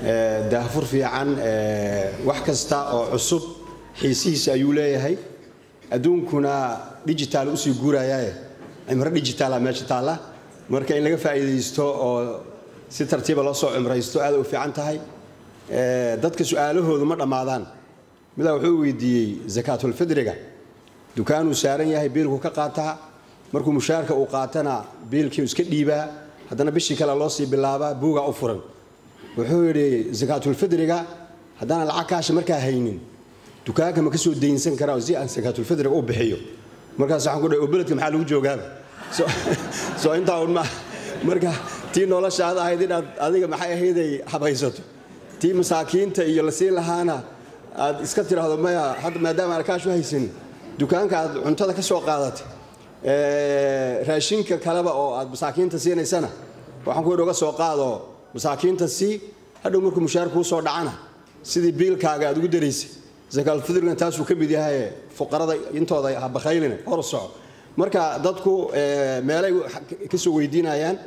Daahfur fiican. Wax kasta oo cusub xiisihiisa ayuu leeyahay. Adduunkuna digital usii guurayaaye, cimro digital ah meesha taalla. Marka in laga faa'iidaysto oo si tartiiba loo soo cimraysto aad u fiican tahay. Dadka su-aalahoodu ma dhammaadaan. Midaa wuxuu weydiiyey zakaatulfidriga. Dukaanuu saaran yahay, biilku ka qaataa. Markuu mushaarka uu qaatana biilkii iska dhiibaa, haddana bishii kale loo sii bilaabaa, buugaa u furan. Wuxuu yidhi, zakaatulfidriga haddaanan lacag kaasha markaa haynin, dukaanka ma ka soo daynsan karaa si aan zakaatulfidriga u bixiyo? Markaas waxaan ku dhahay, oo beledka maxaa lagu joogaaba? Soo intaa un ma marka tii noloshaada ahayd inaad adiga maxay ahayday habaysato, tii masaakiinta iyo la siin lahaana aad iska tiraahdo maya, hadda maadaama aan kaash u haysanin, dukaanka aad cuntada ka soo qaadatay, raashinka kaleba oo aad masaakiinta siinaysana, waxaan ku yidhi, uga soo qaado masaakiinta sii. Hadhow markuu mushaar kuu soo dhacana, sidii biilkaaga aad ugu daraysay, zakaalfidrigan taasuu ka mid yahay. Fuqarada intooda ha bakhaylina, hor soco. Marka dadku meelay ka soo weydiinayaan.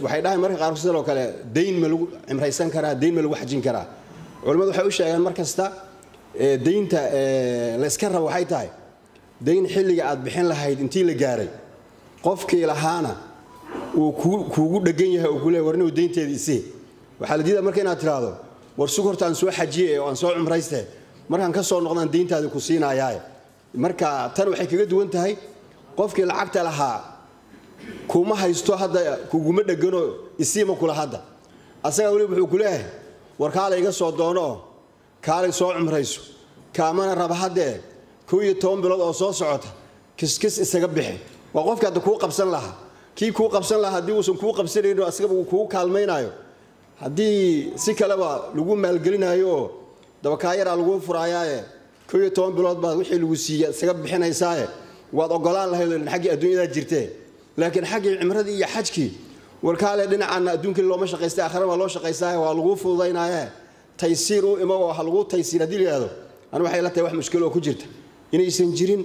Waxay dhahay marka qaarkood sidoo kale, dayn ma lagu cimraysan karaa? Dayn ma lagu xajin karaa? Culimmadu waxay u sheegeen mar kasta, daynta la iska rabo waxay tahay dayn xilliga aad bixin lahayd intii la gaaray, qofkii lahaana uu kuugu dhegan yahay oo kuleeyahay, warnihu daynteeda isii. Waxaa la diidaa marka inaad tiraahdo, war sug horta aan soo xajiye oo aan soo cumrayste, markaan ka soo noqdaan dayntaadi ku siinayaaye. Marka tan waxay kaga duwan tahay, qofkii lacagta lahaa kuma haysto hadda, kuguma dhegano, isiima kula hadda. Asagaa weliba wuxuu ku leeyahay, war kaalay iga soo doono oo kaalay soo cumrayso, kaamana raba haddee, 11 bilood oo soo socota kiskis isaga bixi. Waa qofkii hadda kuu qabsan lahaa. Kii kuu qabsan lahaa haddii uusan kuu qabsanaynin oo asagaba uu kugu kaalmaynayo, haddii si kaleba lagu maalgelinayo oo dabakaayaraa laguu furaayaaye, 11 bilood baad wixii lagu siiya isaga bixinaysaaye, waad ogolaan lahayd oo xaggii adduunyadaa jirtee. Laakiin xaggii cimradii iyo xajkii, warkaale dhinacaana adduunkii looma shaqaystay, aakhirana waa loo shaqaystaaye, waa laguu fududaynaaye, taysiir u imo oo ha laguu taysiir haddii la yidhahdo, anu waxay la tahay wax mushkilo oo ku jirta inaysan jirin.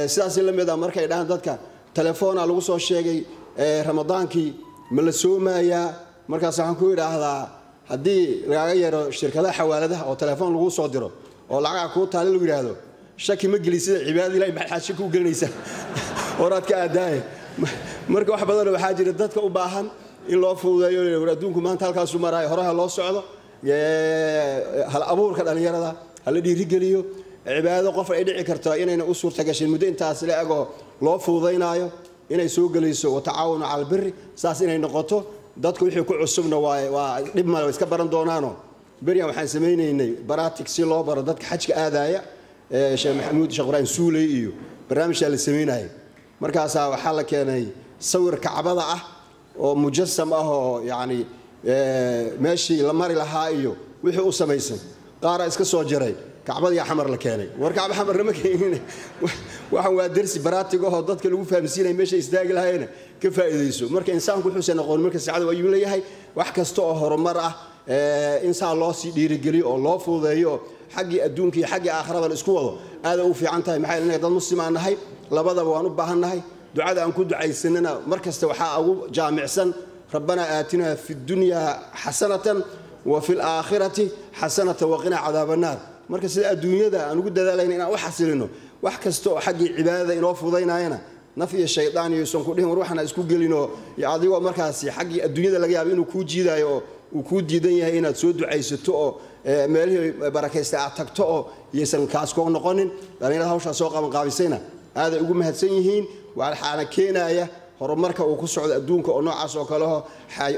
Sidaas la mid ah markay dhahaan dadka, telefoona lagu soo sheegay, ramadaankii ma la soomayaa? Markaas waxaan ku idhaahdaa, haddii lagaaga yeero shirkadaha xawaaladaha oo telefoon laguu soo diro oo lacagaha kuu taale lagu yidhaahdo, shaki ma geli sida cibaadada Ilahi maxaad shaki u gelinaysaa? Horaad ka aadaaye. Marka wax badan waxaa jira dadka u baahan in loo fududeeyo. War adduunku maanta halkaasuu maraayo, horaha loo socdo, hal abuurka dhallinyarada hala dhiirigeliyo. Cibaadado qof ay dhici karto inayna u suurta gashin muddo intaas la egoo loo fududaynaayo inay soo gelayso, watacaawanu cala albiri, saas inay noqoto. Dadku wixii ku cusubna waa dhib male, way iska baran doonaano. Beryan waxaan samaynaynay baratik si loo baro dadka xajka aadaya. Sheekh Maxamuud Sheekh Ibraahim Suuley iyo barnaamijaa la samaynayay. Markaasaa waxaa la keenay sawir kacbada ah oo mujasam ah oo yacni meeshii la mari lahaa iyo wixii u samaysan. Qaaraa iska soo jaray kacbadii Xamar la keenay. War kacba Xamarna ma keenin, waxaan waa dersi baraatig ahoo dadka lagu fahamsiinaya meesha istaagi lahayna ka faa'iidayso. Marka insaanku wuxuusan aqoon marka sacada ayuu leeyahay. Wax kasta oo horumar ah insaan loo sii dhiirigeliyo oo loo fududeeyo, xaggii adduunka iyo xaggii aakhirada la isku wado, aada u fiican tahay. Maxaa yeelay dad muslim aan nahay, labadaba waan u baahan nahay. Ducada aan ku ducaysanana mar kasta waxaa ugu jaamicsan, rabbanaa aatinaa fi dunyaa xasanatan wa fi laakhirati xasanatan waqinaa cadaaba annaar. Marka sida adduunyada aan ugu dadaalayna inaan u xasilino, wax kasta oo xaggii cibaadada inoo fududaynayana, naf iyo shaydaan iyuusan ku dhihin war waxana isku gelinoo adigoo markaasi xaggii adduunyada laga yaabo inuu kuu jiidayo oo uu kuu diidan yahay inaad soo ducaysato oo meelihii barakaystay aad tagto, oo yaysan kaas koo noqonin. Dhallinyarada hawshaa soo qabanqaabisayna aaday ugu mahadsan yihiin. Waxaana keenaya horumarka uu ku socdo adduunka oo noocaas oo kaleho,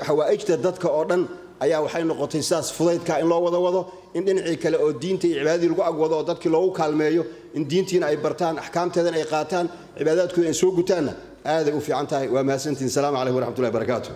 xawaa'ijta dadka oo dhan ayaa waxay noqotay sidaas fudaydka in loo wada wado, in dhinacii kale oo diinta iyo cibaadadii lagu agwado oo dadkii loogu kaalmeeyo in diintiina ay bartaan, axkaamteedana ay qaataan, cibaadaadkooda ay soo gutaanna aaday u fiican tahay. Waa mahadsantihin. Salaamu calaykum waraxmatullahi barakaatu.